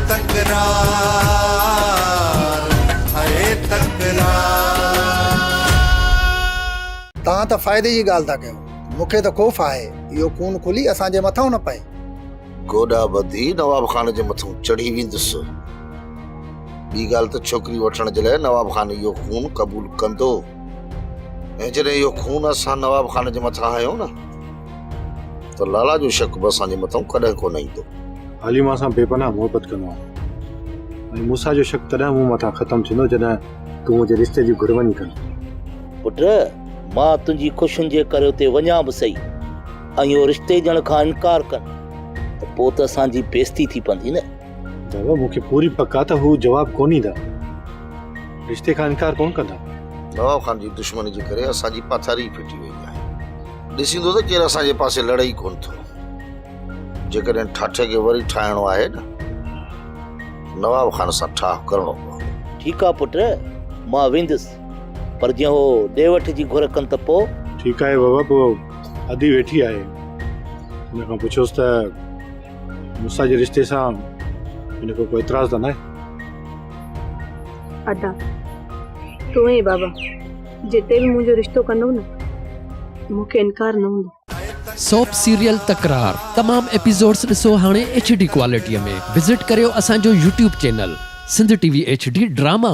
تڪرار هي تڪرار. توهان ته فائدي جي ڳالهه ٿا ڪيو، مون کي ته خوف آهي اهو خون کلي اسان جي مٿئون نه پئي. گوڏا ٻڌي نواب خان جي مٿئون چڙهي ويندس. ٻي ڳالهه ته ڇوڪري وٺڻ جي لاء نواب خان اهو خون قبول ڪندو ۽ جڏهن اهو خون اسان نواب خان جي مٿان هنيو نه ته لالا جو شڪ به اسان جي مٿئون ڪڏهن ڪونه ايندو. علي مان سان بي پناهه محبت ڪندو آهي ۽ موسيٰ جو شڪ تڏهن مون مٿان ختم ٿيندو جڏهن تون منهنجي رشتي جي گهر وڃي ڪندين. پٽ، مان تنهنجي خوشين جي ڪري اتي وڃان به سهي ۽ اهو رشتي ڏيڻ کان انڪار ڪن ته پوء ته اسان جي بيستي ٿي پوندي نه. بابا، مون کي پوري پڪ آ ته هو جواب ڪونه ڏيندا. رشتي کان انڪار ڪونه ڪندا. نواب خان جي دشمني جي ڪري اسان جي پاٿاري ئي ڦٽي وئي آهي. ڏسيندو ته ڪير اسان جي پاسي لڙي ئي ڪونه ٿو. جيڪڏهن ٺاٺي کي وري ٺاهڻو آهي نه ته نواب خان سان ٺاهه ڪرڻو پوندو. ٺيڪ آ پٽ، مان ويندس، پر جي هو ڏي وٺ جي گهر ڪن ته پوء؟ ٺيڪ آهي بابا، پوء ادي ويٺي آهي، ان کان پڇوس ته موسيٰ جي رشتي سان هن کي ڪو اعتراض ته ناهي؟ ادا، تون ۽ بابا جتي به منهنجو رشتو ڪندؤ نه، مون کي انڪار نه هوندو. سوپ سيريل تڪرار تمام ايپيسوڊس ڏسو هاڻي ايڇ ڊي ڪوالٽي ۾ وزٽ ڪريو اسان جو YouTube channel Sindh T V H D drama.